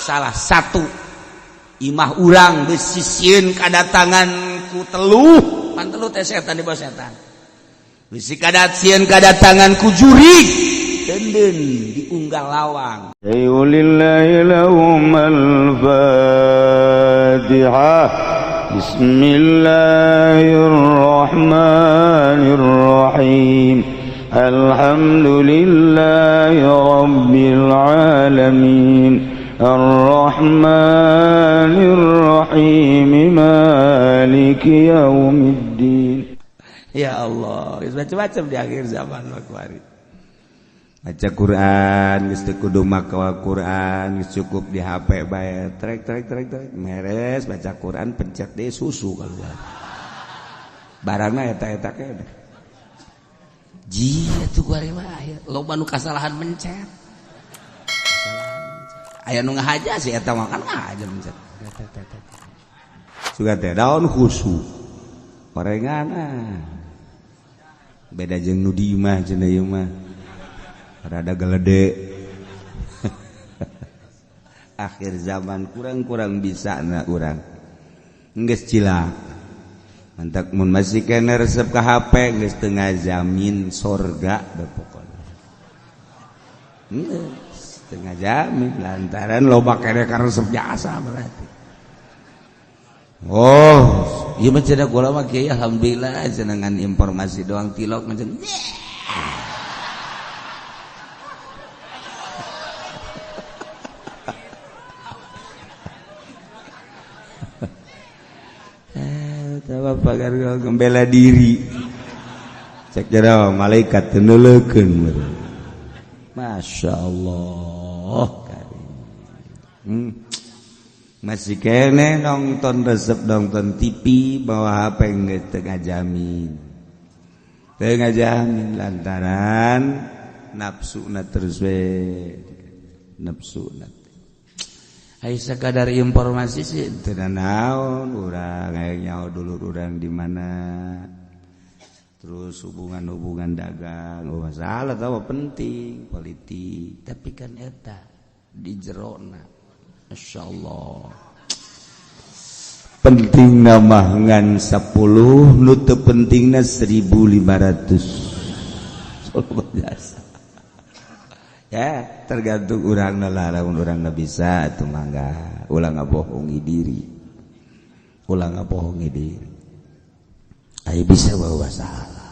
Salah satu imah urang bisi sieun kadatangan ku teluh, pan teluh teh setan, di bawah setan, bisi kadat sieun kadatangan ku jurig denden diunggal lawang. لله لهم الفاتحة. بسم الله الرحمن الرحيم. الحمد لله رب العالمين، الرحمن الرحيم، مالك يوم الدين. Ya Allah, macam-macam di akhir zaman mah kuari. Baca Quran geus teu kudu maca Quran, geus cukup di HP bae, trek trek trek trek, meres baca Quran, pencet deh susu keluar. Barangna eta-eta keneh. Ji atuh kuari mah aya loba nu kasalahan mencet. Kasalahan mencet. Aya nu ngahaja sih eta mah, kan ngahaja mencet. Sugan teh daun khusu. Orengan ah. Beda jeung nu di imah cenah ieu mah. Rada gelede. Akhir zaman kurang-kurang bisa na urang. Geus cilak. Mantak mun masih kena resep ka HP geus teu ngajamin sorga da pokona. Geus teu ngajamin lantaran loba keneh karesep jasa berarti. Oh, ieu mah cenah kula mah kiai, alhamdulillah cenah informasi doang tilok macam. Pagar bela diri cek jero malaikat teu neuleukeun. Masya Allah. Masih kene nonton resep nonton TV bawa HP geus teu ngajamin, teu ngajamin lantaran nafsuna terus we nafsuna. Ai sekadar informasi sih teu naon, urang hayang nyaho dulur urang di mana, terus hubungan-hubungan dagang, oh masalah tahu penting politik, tapi kan eta di jerona Masya Allah penting nama ngan 10 nu teu pentingna 1500 biasa ya, tergantung urang lah. Lamun urang bisa atuh mangga, ulah ngabohongi diri, ulah ngabohongi diri. Ayo bisa bawa salah.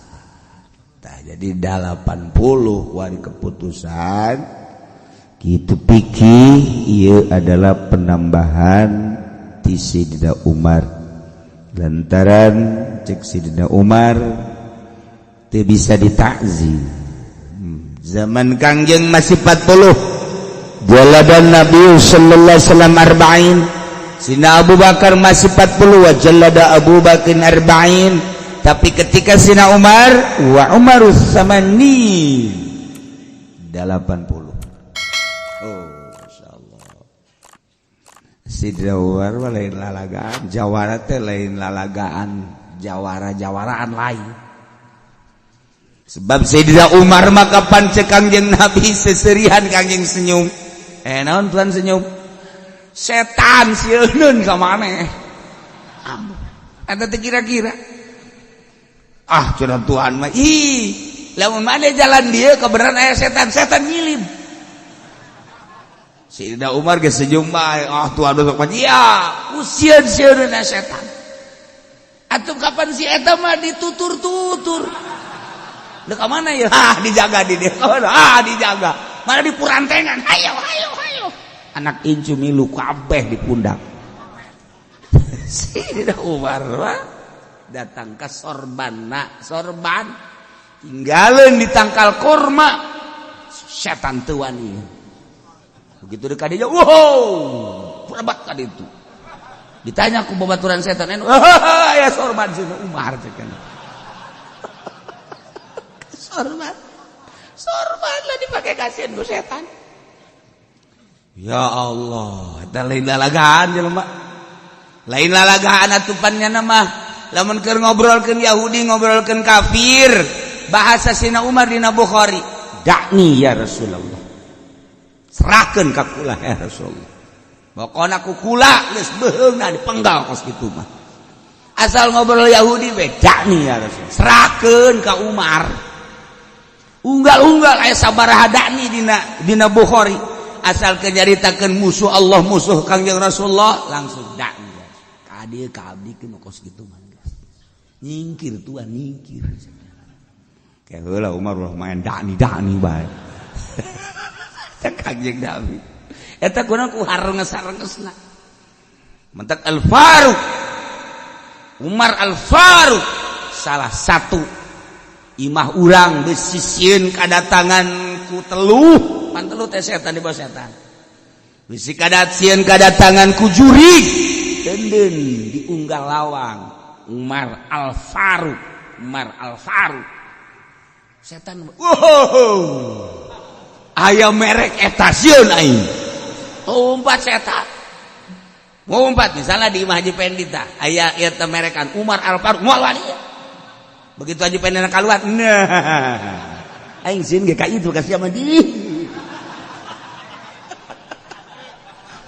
Tah, jadi 80 wari keputusan gitu pikir ieu adalah penambahan ti Sidina Umar, lantaran cek Sidina Umar teu bisa ditakzir. Zaman Kangjeng masih 40, jaladan Nabi sallallahu alaihi wasallam arba'in. Sina Abu Bakar masih 40, wa jalada Abu Bakar arba'in. Tapi ketika Sina Umar wa Umarus samani 80. Oh, insyaallah. Sidina Umar mah lain lalagaan, jawara teh lain lalagaan, jawara-jawaraan lain. Sebab Sayyidina Umar maka kapan cek Kangjeng Nabi seserihan, Kangjeng senyum. Eh, naon tuan senyum? Setan sieun ka maneh. Eta teh kira-kira. Ah, cenah Tuhan mah ih, lamun maneh jalan dia kebenaran aya setan, setan nyilib. Sayyidina Umar geus senyum bae. Ah, Tuhan sok mah iya, usieun-sieun setan. Atuh kapan si eta mah ditutur-tutur. Dek mana ya? Ah, dijaga di dia. Ah, dijaga. Mana di purantengan. Ayo, ayo, ayo. Anak incu milu kabeh di pundak. Sayyidina Umar mah datang ke sorban, nak sorban tinggalin di tangkal korma, setan teu wani. Begitu dekat dia, wow, berebat kali itu. Ditanya ku babaturan setan, ya sorban Sayyidina Umar cek. Sorban, sorban lah dipakai kasihan ku setan. Ya Allah, eta lain lalagaan jelema, lain lalagaan atupannya nama. Lamun keur ngobrolkeun Yahudi, ngobrolkeun kafir, bahasa Sina Umar dina Bukhari, "Da'ni ya Rasulullah," serahkeun ka kula ya Rasulullah. Pokona ku kula geus beuheungna dipenggal kos kitu mah. Asal ngobrol Yahudi beda nih ya Rasul. Serahkeun ka Umar. Unggal-unggal aya sabaraha dakni dina Bukhari. Asal kenyaritakeun musuh Allah musuh Kangjeng Rasulullah langsung dakni. Ka dieu ka abdi keun kos kitu mah. Nyingkir tuan nyingkir. Kayak heula Umar ulah main dakni dakni bae. Cek Kangjeng Nabi. Eta kunaon ku harenges-harengesna. Mentak Al-Faruq. Umar Al-Faruq salah satu imah urang bisi sieun kadatangan ku teluh, pan teluh teh setan di bawah setan. Bisi sieun kadatangan ku jurig. Denden diunggal lawang Umar Al-Faruq, Umar Al-Faruq. Setan wow. Aya merek eta sieun aing. Umpat setan. Ngumpat misalnya di Imah Haji Pendi tah aya ieu teh merekan Umar Al-Faruq moal wani. Begitu Haji Pendi keluar, nah aing sieun ge ka itu ka sia mah di.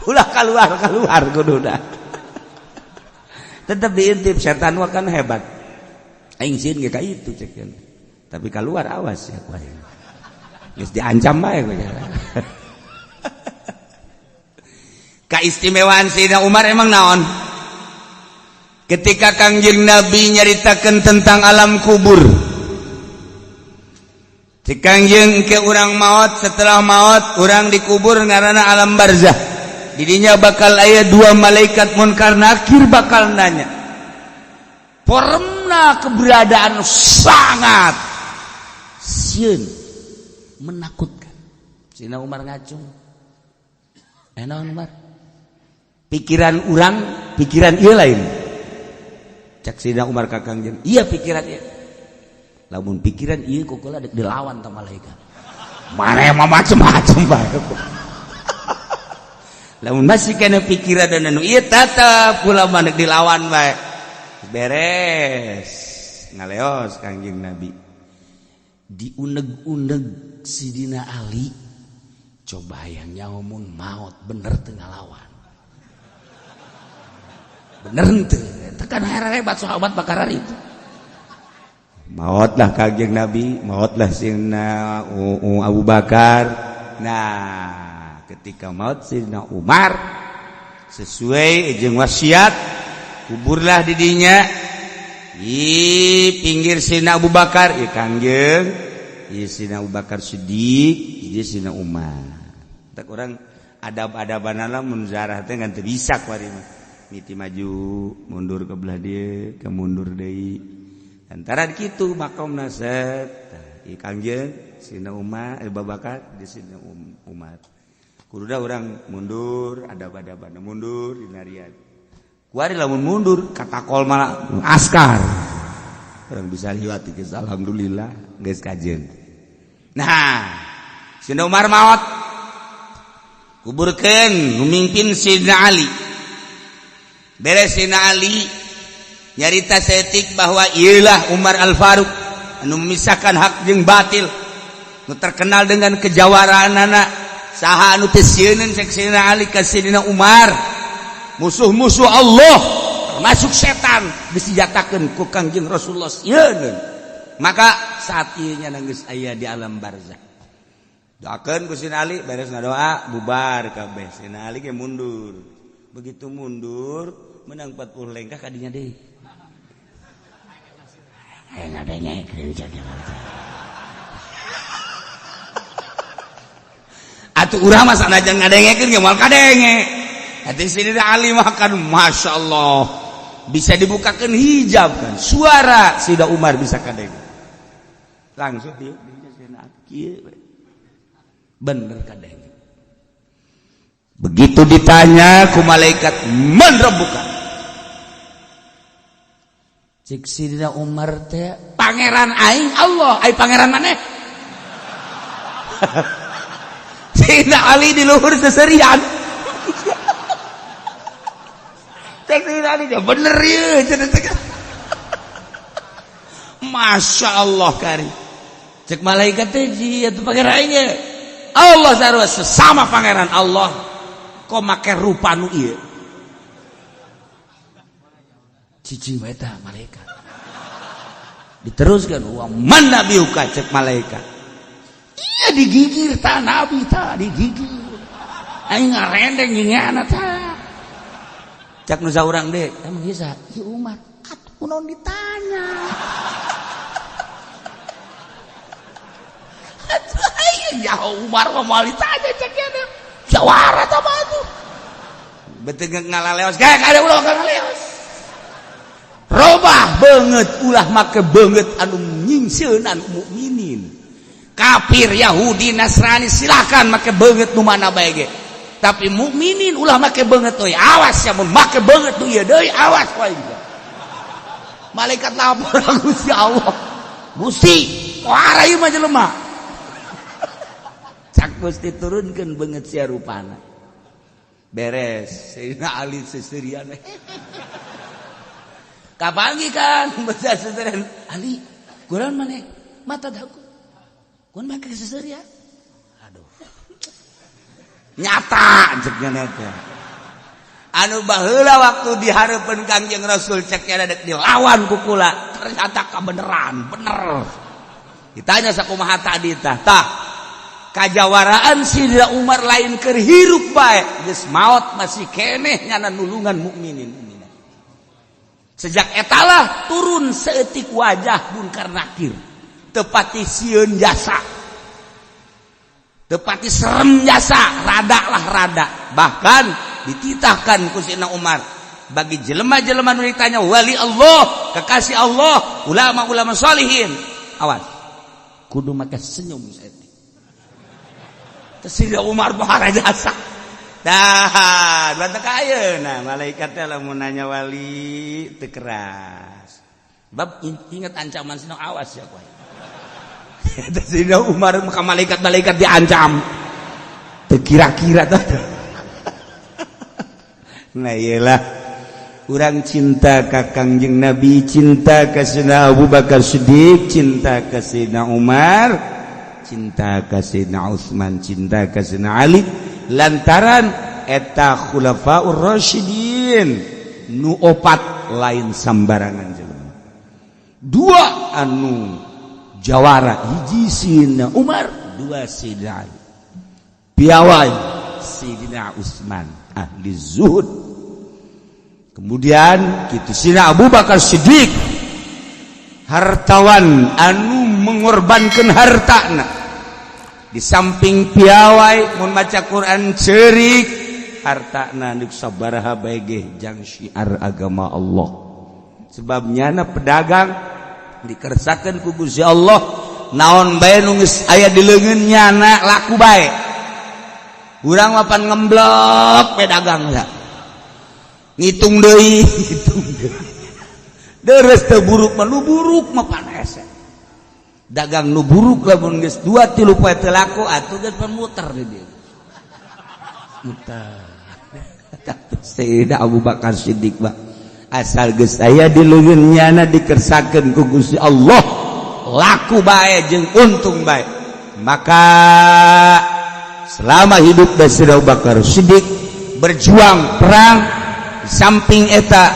Ulah keluar kuduna. Tetep diintip setan mah kan hebat. Aing sieun ge ka itu cek. Tapi keluar awas ya ku aing. Geus diancam bae ku. Keistimewaan Sayyidina Umar emang naon? Ketika Kangjeng Nabi nyaritakan tentang alam kubur, si Kangjeng ke urang maot, setelah maot urang dikubur ngaranna alam barzah. Didinya bakal aya dua malaikat munkar nakir bakal nanya. Formna keberadaan sangat sieun, menakutkan. Sayyidina Umar ngacung. Naon Umar? Pikiran urang, pikiran ieu lain. Cak Sayyidina Umar ka Kangjeng, iya pikiran ieu. Lamun pikiran ieu kukula dek dilawan ta malaikat. Mana mah macem-macem bae. Lamun masih kana pikiran dan anu ieu tetep kula mah dek dilawan bae. Beres. Ngaleos Kangjeng Nabi. Diuneg-uneg Sidina Ali. Coba hayang nyaho mun maot bener teu ngalawan. Bener henteu, tekan hebat sahabat bakaran itu. Maotlah Kangjeng Nabi, maotlah Sayyidina Abu Bakar. Nah, ketika maot Sayyidina Umar sesuai jeung wasiat, kuburlah didinya di pinggir Sayyidina Abu Bakar, ieu Kangjeng, ieu Sayyidina Abu Bakar Siddiq, ieu Sayyidina Umar. Tak urang adab-adabanana mun zarah teh ngan teu bisa kuari mah. Miti maju mundur ke belah dia ke mundur deui antara kitu makomna set i Kangjeng Sayyidina Umar Abu Bakar di Sayyidina Umar kududa urang mundur adab-adaban mundur dinarian kuari lamun mundur katakol malah askar urang bisa liwat geus alhamdulillah geus kajeun. Nah Sayyidina Umar maot kuburkeun memimpin Sayyidina Ali. Beres Sayyidina Ali nyarita setik bahwa ialah Umar Al-Faruq anu memisahkan hak jeung batil, nu terkenal dengan kejawaraanana. Saha anu teu sieuneun cek Sayyidina Ali ka Sayyidina Umar, musuh-musuh Allah termasuk setan disijatakeun ku Kangjeng Rasulullah sieuneun. Maka saat ieu nya geus aya di alam barzah. Doakeun ku Sayyidina Ali, beres ngadoa bubar kabeh. Sayyidina Ali ge mundur. Begitu mundur menang 40 lengkah kadinya deh. Atuh urang mah sanajan ngadengekeun ge moal kadenge. Hati Sayyidina Ali mah kan masyaallah bisa dibukakeun hijab kan. Suara Sayyidina Umar bisa kadenge. Langsung dieu Sayyidina Ali kieu. Bener kadenge. Begitu ditanya ku malaikat man rabbuka? Cik Sidina Umar teh pangeran aing Allah, ai pangeran maneh? Sidina Ali di luhur seserian. Cek Sidina Ali bener ieu cenah. Masya Allah kari. Cek malaikat teh jieu pangeran aing. Allah sarua sesama pangeran Allah. Kok make rupa nu ieu? Cicing wae tah malaikat. Diteruskan wa man nabiyuka cek malaikat. Iya digigir tah nabi tah digigir. Aing ngarendeng nyana tah. Cak nu saurang deui, emang ieu saha? Ieu Umar. Atuh kunaon ditanya. Atuh aing ya Umar mah moal ditanya cek nya. Jawara tah mah atuh. Beteu ngalaleos gae kada ulah ngalaleos. Robah beungeut ulah make beungeut anu nyingsieunan mukminin. Kafir Yahudi Nasrani silakan make beungeut nu mana bae ge. Tapi mukminin ulah make beungeut euy, awas ya mun make beungeut nu ieu deui awas wae. Malaikat lapor Gusti Allah. Gusti, wara ieu mah jelema. Cak Gusti turunkeun beungeut sia rupana. Beres, Sayyidina Ali seserian. Kapangi kan baca seserian Ali, kurang mana? Mata daku. Kun make seserian. Aduh. Nyata cek nya teh. Anu baheula waktu dihareupeun Kangjeng Rasul cek nya dek dilawan ku kula, ternyata kabeneran, bener. Ditanya sakumaha tadi tah? Tah. Kajawaraan Sidina Umar lain keur hirup bae, geus maot masih keneh nyana nulungan mukminin. Sejak etalah turun seetik wajah Munkar Nakir. Tepati sieun jasa. Tepati serem jasa, rada lah rada. Bahkan dititahkan ku Sidina Umar bagi jelema-jelema nu ditanya wali Allah, kekasih Allah, ulama-ulama salihin. Awas. Kudu make senyum saeutik. Sidina Umar bahara jasa. Dah, bantah ka ayeuna malaikat teh lamun nanya wali teu keras. Bab ingat ancaman sino awas ya kowe. Sidina Umar maka malaikat-malaikat diancam. Teu kira-kira tah. Nah iyalah urang cinta ka Kangjeng Nabi, cinta ka Sayyidina Abu Bakar Siddiq, cinta ka Sayyidina Umar, cinta ka Sayyidina Utsman, cinta ka Sayyidina Ali, lantaran eta khulafaur rasyidin nu opat lain sambarangan jelema. Dua anu jawara, hiji Sayyidina Umar, dua Sayyidina Ali. Piawai Sayyidina Utsman ahli zuhud. Kemudian kitu Sayyidina Abu Bakar Siddiq hartawan anu mengorbankan hartana. Di samping piawai mun maca Quran cerik hartana nu sabaraha bae ge jang syiar agama Allah. Sebab nyana pedagang dikersakeun ku Gusti Allah naon bae nu geus aya di leungeun nyana laku bae. Urang mah pan ngemblok pedagang ya. Ngitung deui, ngitung deui. Deres teu buruk mah nu buruk mah pan hese. Dagang nu buruk lamun geus 2 3 poe teu laku atuh geus pan muter di dieu. Muter. Sayyidina Abu Bakar Siddiq mah asal geus aya di leungeun nyana dikersakeun ku Gusti Allah laku bae jeung untung bae. Maka selama hidup Sayyidina Abu Bakar Siddiq berjuang perang, di samping eta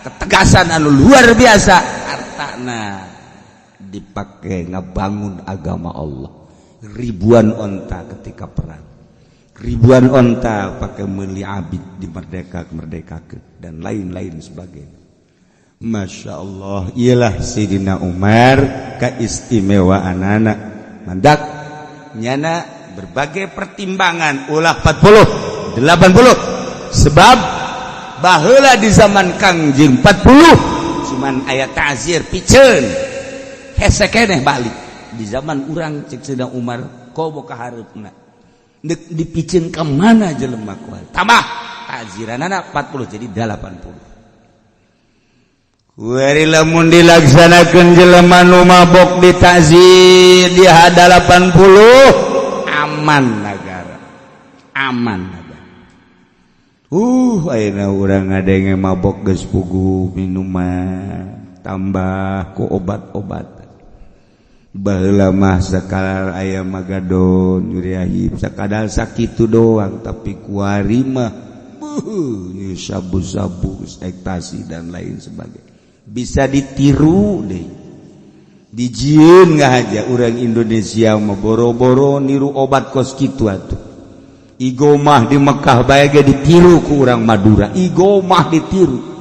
ketegasan anu luar biasa, hartana dipakai ngebangun agama Allah. Ribuan onta ketika perang, ribuan onta pakai meuli abid dimerdeka merdekakeun dan lain-lain sebagainya. Masya Allah, iyalah Sayyidina Umar keistimewaan anak mandak nyana berbagai pertimbangan ulah 40 80 sebab baheula di zaman Kangjeng 40 cuman aya ta'zir piceun hese keneh balik di zaman urang cek Sayyidina Umar komo ka hareupna deuk dipiceun ka mana jelema kuat tambah ta'ziranana 40 jadi 80. Kuari lamun dilaksanakeun jelema nu mabok ditazir di 80 aman negara, aman negara. Ayeuna urang ngadenge mabok geus puguh minuman tambah ku obat-obat. Baheula mah sakadar aya magadon nyuriahib sakadar sakitu doang, tapi kuari mah beuh sabu-sabu, ekstasi dan lain sebagainya. Bisa ditiru deh. Dijieun aja orang Indonesia mah boro-boro niru obat kos kitu atuh. Igomah di Mekah bae ge ditiru ku urang Madura. Igomah ditiru.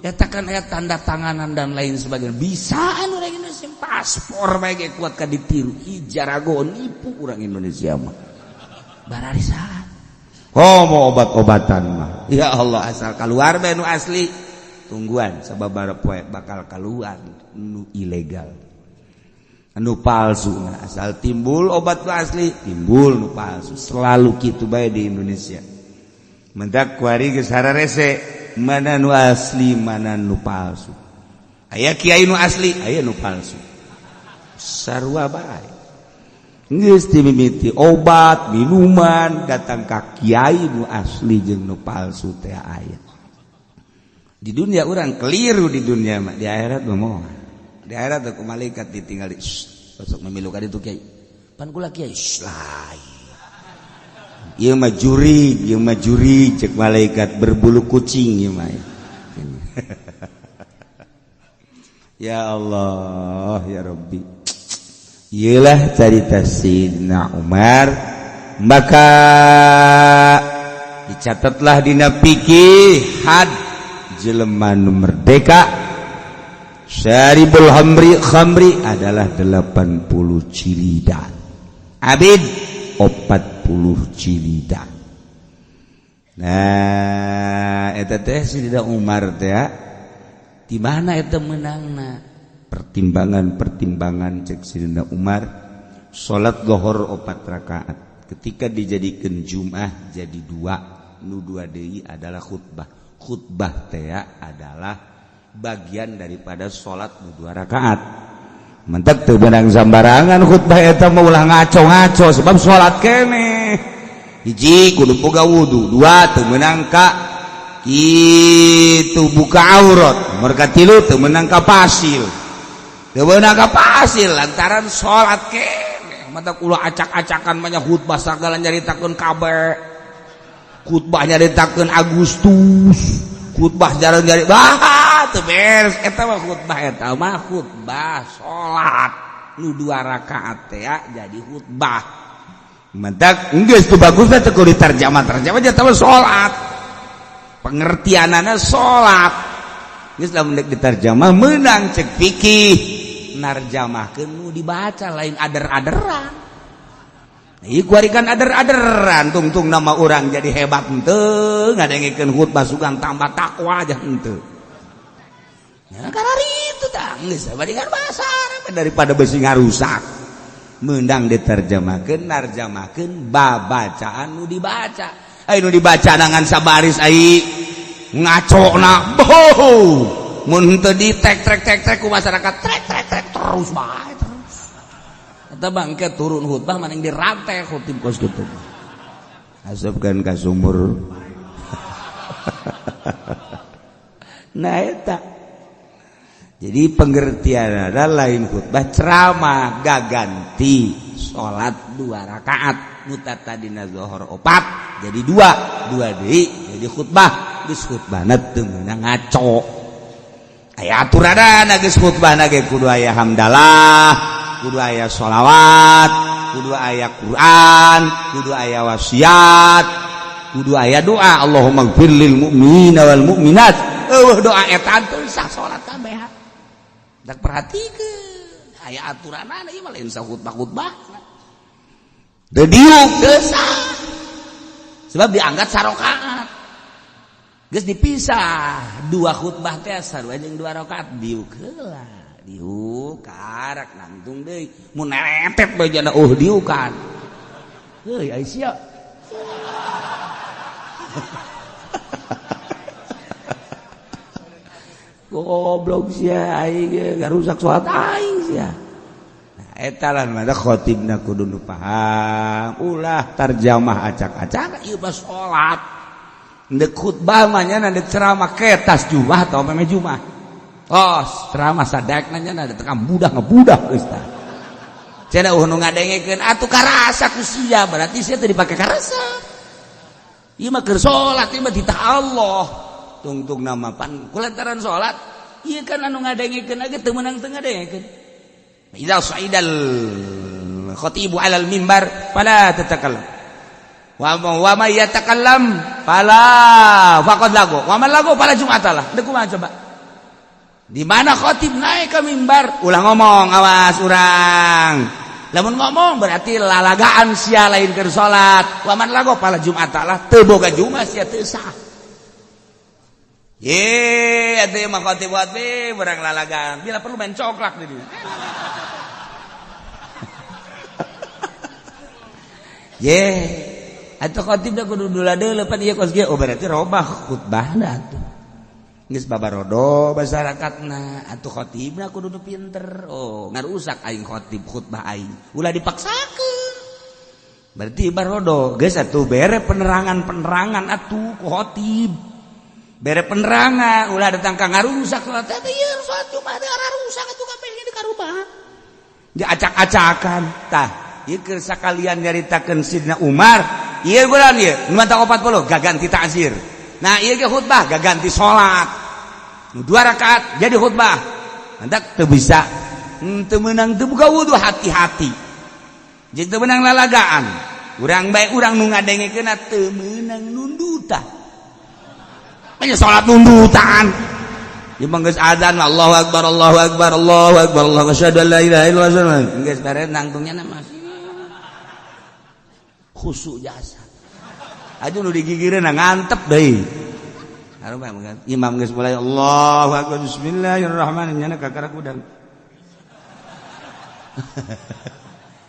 Eta kan aya tanda tanganan dan lain sebagainya. Bisaan orang Indonesia paspor bae ge kuat ka ditiru. Ijarago nipu orang Indonesia mah. Bararisan. Oh mau obat-obatan mah. Ya Allah, asal keluar bae nu asli. Tungguan sababaraha poe bakal keluar nu ilegal. Anu palsu. Nah, asal timbul obat nu asli, timbul nu palsu. Selalu kitu bae di Indonesia. Mendak kuari geus hararese mana nu asli mana nu palsu. Aya kiai nu asli, aya nu palsu. Sarua bae. Geus dimimiti obat, minuman datang ka kiai nu asli jeung nu palsu teh aya. Di dunia orang keliru di dunia mah, di akhirat mah moal. Di akhirat ku malaikat ditinggali, sok memilu ka ditu kiai. Pan kula kiai, lain. Ieu mah jurig, ieu mah jurig cek malaikat berbulu kucing ieu mah. Ya Allah, ya Rabbi. Iyalah carita Sayyidina Umar, maka dicatatlah dina fikih had jelema nu merdeka syaribul khamri adalah 80 cilidan. Abid 40 cilidan. Nah, eta teh Sayyidina Umar teh di mana eta meunangna? Pertimbangan-pertimbangan cek Sayyidina Umar, salat zuhur 4 rakaat. Ketika dijadikan Jum'ah jadi 2, nu 2 deui adalah khutbah. Khutbah teh adalah bagian daripada salat nu 2 rakaat. Mentek teu beunang sambarangan khutbah eta mah ulah ngaco-ngaco sebab salat keneh. Hiji kudu boga wudu, 2 teu meunang ka kitu buka aurat, nomor katilu teu meunang ka pasil. Teu meunang ka pasil lantaran salat keneh. Mata ulah acak-acakan banyak khutbah sagala nyaritakeun kabeh. Khutbah nyaritakeun Agustus, khutbah jarang nyari bah teu beres eta mah khutbah eta mah khutbah salat nu 2 rakaat teh jadi khutbah. Mentak geus teu bagus teh teu kudu diterjemah terjemah eta mah salat. Pengertianana salat. Geus lamun deuk diterjemah meunang cek fikih narjamahkeun nu dibaca lain ader-aderan. Ieu kuari kan ader-aderan tungtung nama urang jadi hebat henteu ngadengikeun khutbah sugan tambah takwa aja henteu. Ya kararitu tah geus bandingan bahasa Arab daripada besi ngarusak. Meundang diterjemahkeun narjamahkeun babacaan nu dibaca. Ai nu dibaca dengan sabaris ai ngacona boh. Mun henteu di tek trek tek trek ku masyarakat trek trek trek terus bae terus. Eta bangke turun khutbah maning dirantai khutib kos kitu. Asupkeun ka sumur. Nah eta. Jadi pengertian adalah lain khutbah ceramah gaganti salat 2 rakaat nu tadina zuhur 4 jadi 2, 2 deui jadi khutbah. Geus khutbahna teu meunang ngaco. Aya aturanana geus khutbahna ge kudu aya hamdalah, kudu aya sholawat, kudu aya Quran, kudu aya wasiat, kudu aya doa Allahumma gfir lil mu'minina wal mu'minat. Eueuh doa eta teu sah salat kabeh. Dak perhatikeun aya aturanana ieu mah lain sah khutbah-khutbah. Teu diuk teu sah. Sebab dianggap sarokaat. Geus dipisah 2 khutbah teh sarua jeung 2 rakaat diuk heula. Diuk karak nangtung deui mun neretet bae jana diukan. Heuy ai sia. Goblok sia aing ge ngarusak salat aing sia. Nah eta lah mah khotibna kudu nu paham, ulah tarjamah acak-acak ieu mah salat. Ndek khutbah mah nya ndek ceramah ketas jumah atau meme jumah. Oh, ceramah sadekna nya da tekam budak ngebudak geus tah. Cenah nu ngadengekeun atuh karasa ku sia, berarti sia teu dipake karasa. Ieu mah keur salat, ieu mah titah Allah. Tungtung nama pan kulantaran salat, ieu kan anu ngadengekeun ge teu meunang teu ngadengekeun. Idza sa'idal khatibu 'alal mimbar fala tatakallam. Wa may yatakallam fala faqad lagu. Wa man lagu fala jum'atalah. Deuk kumaha coba? Di mana khotib naik ke mimbar, ulah ngomong, awas urang. Lamun ngomong berarti lalagaan sia lain keur salat. Wa man lagu fala jum'atalah, teu boga jumat sia teu sah. Ye, atuh mah khotib-khotib urang lalagaan. Bila perlu main coklak di dieu. Ye, atuh khotib da kudu dula deuleu pan ieu kos kieu. Oh berarti robah khutbahna atuh. Geus babarodo masyarakatna atuh khotibna kudu nu pinter. Oh, ngarusak aing khotib khutbah aing. Ulah dipaksakeun. Berarti barodo geus atuh bere penerangan-penerangan atuh ku khotib. Bere penerangan ulah datang ka ngarusak salat teh ieu salat Jumat teh rusak atuh kabeh di karubah. Diacak-acakan tah. Ieu keur sakalian nyaritakeun Sidna Umar, ieu bulan ieu 40 gaganti ta'zir. Nah ieu ge khutbah gaganti salat. 2 rakaat jadi khutbah. Hendak teu bisa, teu meunang teu buka wudu hati-hati. Jeung teu meunang lalagaan. Urang bae urang nu ngadengekeunna teu meunang nundutan. Banyak salat nundutan. Ieu mah geus azan Allahu akbar Allahu akbar Allahu akbar Allahu asyhadu an la ilaha illallah. Geus beres nangtungnya mah khusyuk jasa. Aduh nu digigireun ngantep deui. Imam geus mulai Allahu akbar bismillahirrahmanirrahim nyana kakara kudang.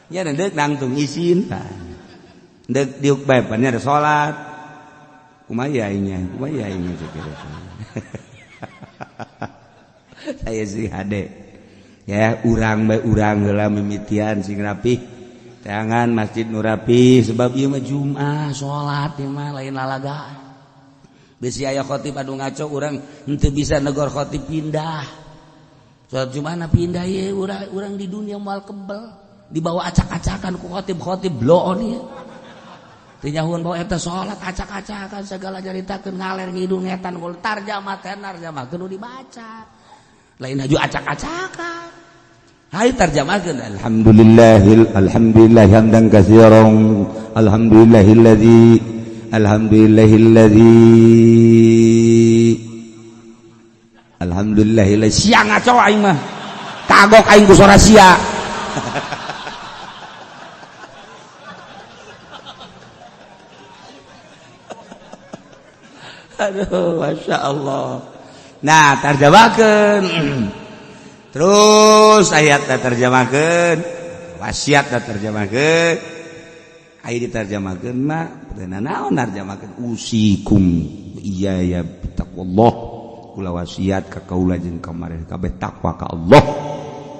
Nya deuk nangtung isin. Deuk diuk bae pan ada salat. Kumaha aingnya? Kumaha aingnya kira-kira. Saya sih hade. Ya urang bae urang heula mimitian sing rapih. Tangan masjid nu rapi sebab ieu mah Jumat salat ieu mah lain lalagaan. Bisi aya khotib anu ngaco urang henteu bisa negor khotib pindah. Salat Jumat pindah ieu urang di dunia moal kebel dibawa acak-acakan ku khotib-khotib bloon ieu. Teu nyahuan bawa eta salat acak-acakan segala nyaritakeun ngaler ngidul ngetan gol tarjamah teh tarjamah kudu dibaca. Lain haju acak-acakan. Hai tarjamahkeun alhamdulillahil alhamdulillah hamdan katsiran alhamdulillahilladzi alhamdulillahilladzi alhamdulillahilladzi sia ngaco aing mah kagok aing ku sora sia. Aduh Masya Allah. Nah tarjamahkeun terus ayat terjemahkeun wasiat terjemahkeun aya diterjemahkeun mah teu naon narjemahkeun usikum iya ya taqwallah kula wasiat ka kaula jeung ka mareh kabeh takwa ka Allah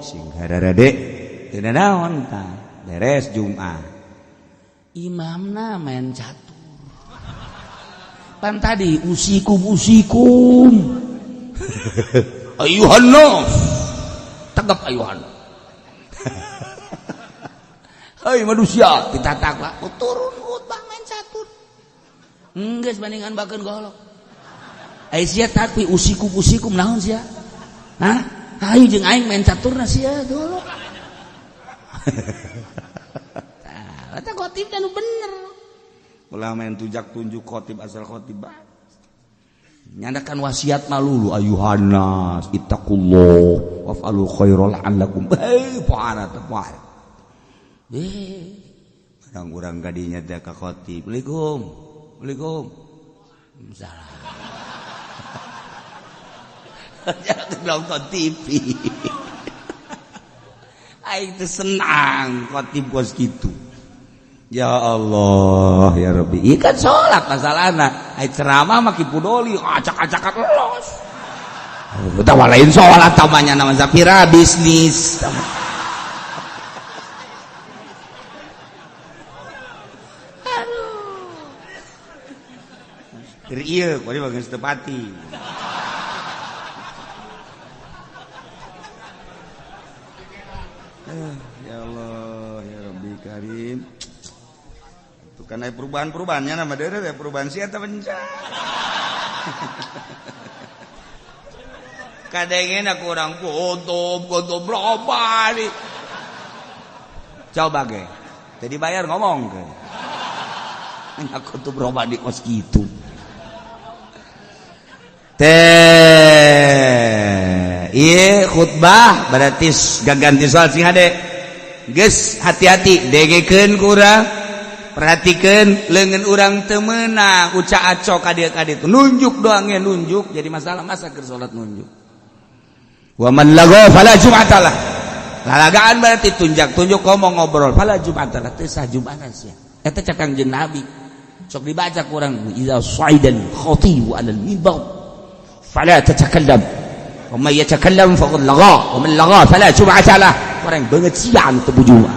sing hararade teu naon tah beres Jumat imamna main catur pan tadi usikum usikum ayuhan nas tegap ayuhan. Hei manusia, kita takwa turun khutbah main catur. Geus bandingan bakeun golok. Ai sia tapi usikum usikum naon sia? Hah? Hayu jeung aing main caturna sia golok. Tah, eta khotib nu bener. Ulah main tujak tunjuk khotib asal khotib bae. Nyandakan wasiat malulu ayuhannas ittaqullah waf'alul khairal la'allakum pohara teh poho. Urang urang kadinya teh ka khotib. Assalamualaikum. Assalamualaikum. Salah. Jangan nonton TV. Aing teh senang khotib kos kitu. Ya Allah ya Rabbi. Ieu kan salat masalahna. Ai ceramah mah kipudoli acak-acakan los. Utawa lain salat tamanya nama Zafira bisnis. Aduh. Keur ieu kuari bageus teu pati. Ya Allah. Karim. Itu kan aya perubahan-perubahannya nama deure perubahan sia teh penca. Kadengena ku urang kuntum loba di. Coba ge. Teu dibayar ngomong ke. Aku tuh berubah di kos gitu. Teh, iya khutbah berarti gaganti soal sing hade. Geus hati-hati degekeun ku urang. Perhatikeun leungeun urang teu meunang uca acok ka dieu ka ditu. Nunjuk doang ge nunjuk jadi masalah masa keur salat nunjuk. Wa man lagha fala jum'ata lah. Lalagaan berarti tunjak-tunjuk ngomong ngobrol fala jum'ata lah teu sah jum'atan sia. Eta cek Kangjeng Nabi. Sok dibaca kurang idza sa'idal khatib 'ala al-minbar fala tatakallam wa man yatakallam faqad lagha wa man lagha fala jum'ata lah. Orang banget siang teu bujuan.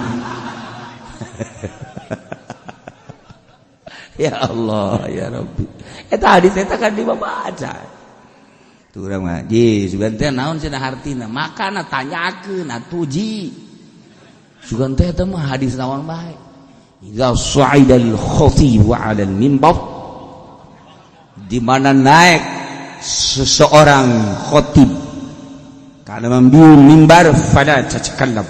Ya Allah ya Rabbi. Eta hadis eta kan dibaca. Tuh urang mah ji sugan teh naon cenah hartina makana tanyakeun atuh ji. Sugan teh eta mah hadis naon bae. Idza sa'idal khatib 'ala al-minbar, di mana naik seseorang khatib kana mambiun mimbar fala tatakallam,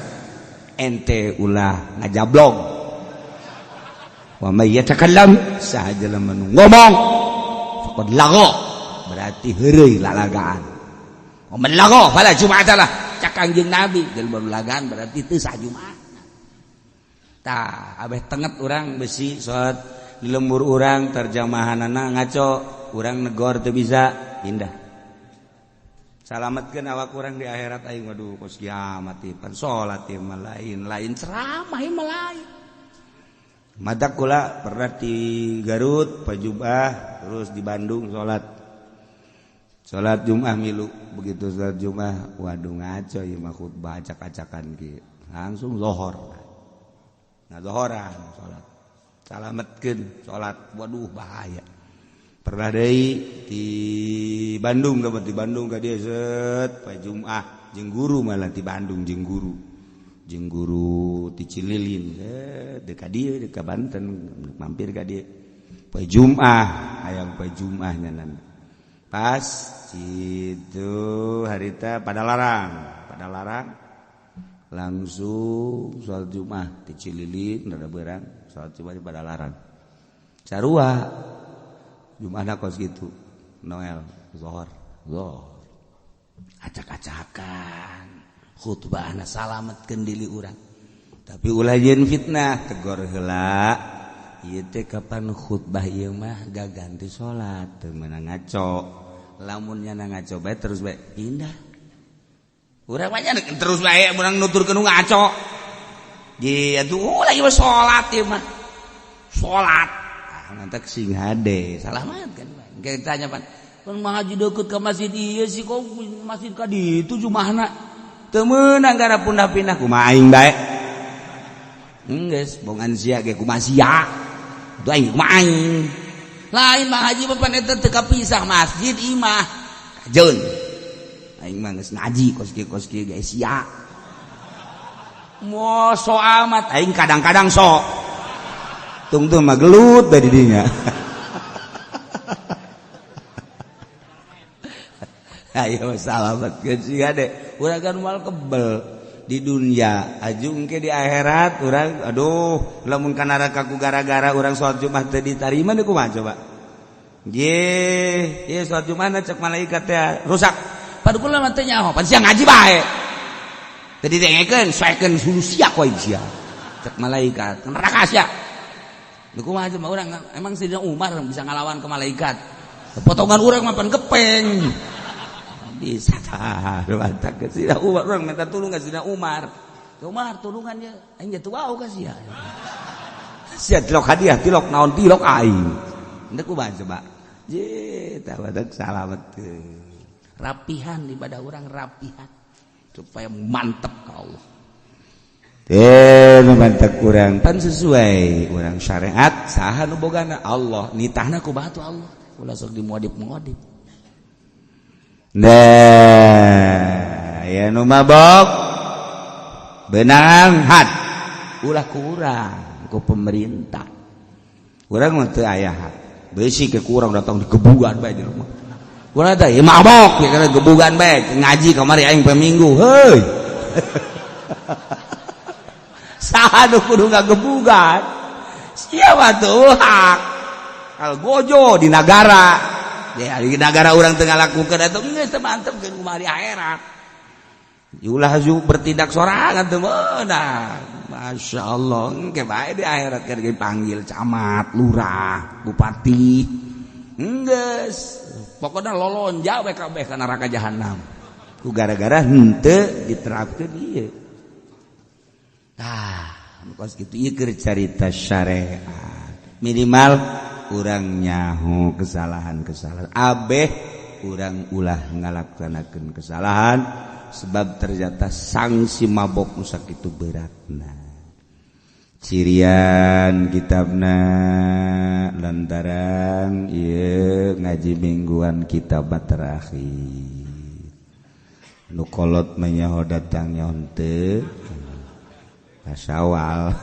ente ulah ngajablog, wa may yatakallam sahaja lamun ngomong faqad lagha berarti heureuy lalagaan, wa man lagha fala jum'ata lah cak Kangjeng Nabi jelema lalagaan berarti teu sah Jumat. Tah abeh tenget urang besi salat di lembur urang terjemahanana ngaco urang negor teu bisa pindah. Salametkeun awak urang di akhirat aing waduh kos kiamat ieu pan salat ieu mah lain lain ceramah ieu mah lain. Matak kula pernah di Garut pajubah terus di Bandung salat. Salat Jumat milu begitu salat Jumat waduh ngaco ieu mah khutbah acak-acakan kieu. Langsung lohor. Nah zohoran salat salametkeun salat waduh bahaya. Pernah deui di Bandung ka di Bandung ka dieu set poe Jumat jeung guru malah di Bandung jeung guru ti Cililin set deuk ka dieu deuk ka Banten mampir ka dieu poe Jumat hayang poe Jumat nyanan pas kitu harita pada larang langsung sholat Jumat di Cililin rada berang sholat Jumat di Padalarang sarua Jumatna kos gitu Noel zuhur zuhur acak-acakan khutbahna salametkeun diri urang tapi ulah jeung fitnah tegor heula ieu teh kapan khutbah ieu mah gaganti salat teu meunang ngaco lamun nya ngaco bae terus bae pindah. Urang mah terus bae urang nuturkeun ngaco. Ji atuh lagi mah salat ieu mah. Salat. Ah mantak sing hade, salamat kan. Engke ditanya pan, "Pan mah haji deukeut ka masjid ieu sih kok masjid ka ditu jumahna." Teu meunang gara pindah-pindah kumaha aing bae. Geus bongan sia ge kumaha sia. Atuh aing kumaha aing. Lain mah haji mah pan eta teu kapisah masjid imah. Kajeun. Aing mah geus ngaji kos kieu ge sia. Mo so amat aing kadang-kadang sok. Tungtung mah gelut dari dinya. Ayo salametkeun sia de. Urang kan moal kebel di dunia aju engke di akhirat urang aduh lamun ka neraka ku gara-gara urang salat Jumat teu ditarima deui kumaha coba. Ye, ye salat Jumat cek malaikat teh rusak. Padu kula mah teu nyaho, pan sia ngaji bae. Teu didengekeun, soekeun hulu sia ku aing sia. Cek malaikat, neraka sia. Leu kumaha mah urang emang Sayyidina Umar bisa ngalawan ke malaikat. Potongan urang mah pan gepeng. Bisa tah, mantap ke Sayyidina Umar urang minta tulung ka Sayyidina Umar. Umar tulungan ye, aing jatuh wau ka sia. Sia tilok hadiah, tilok naon tilok aing. Henteu kumaha coba. Ye, tah badak salametkeun. Rapihan ibadah orang rapihan supaya mantep ke Allah. Mantap kurang pan sesuai orang syariat saha nu bogana Allah nitahna ku batu Allah ulah sok dimuadib-muadib. Nah, ya nu mabok benang had Ulah kurang ku pemerintah. Urang mah teu aya hak. Besi ke kurang datang digebugan bae di rumah. Urang teh ya mabok ya kana gebugan bae, ngaji kamari aing poe Minggu. Heuy. Saha nu kudu ngagebugan? Siapa tuh hak? Kalau gojo di negara, ya di negara orang tengah lakukan atau geus teu mantepkeun kumaha di akhirat. Ulah bertindak sorangan teu meunang. Masya Allah, engke bae di akhirat kan dipanggil camat, lurah, bupati. Enggeus, pokoknya lolonja we kabeh ka neraka jahanam. Ku gara-gara henteu diterapkeun ieu. Tah, kos kitu ieu keur carita syariat. Minimal urang nyaho kesalahan-kesalahan. Abeh urang ulah ngalaksanakeun kesalahan sebab ternyata sanksi mabok nu sakitu beratna. Cirian kitabna lantaran ieu ngaji mingguan kitab terakhir. Nu kolot mah nyaho datang nyaho teu. Syawal.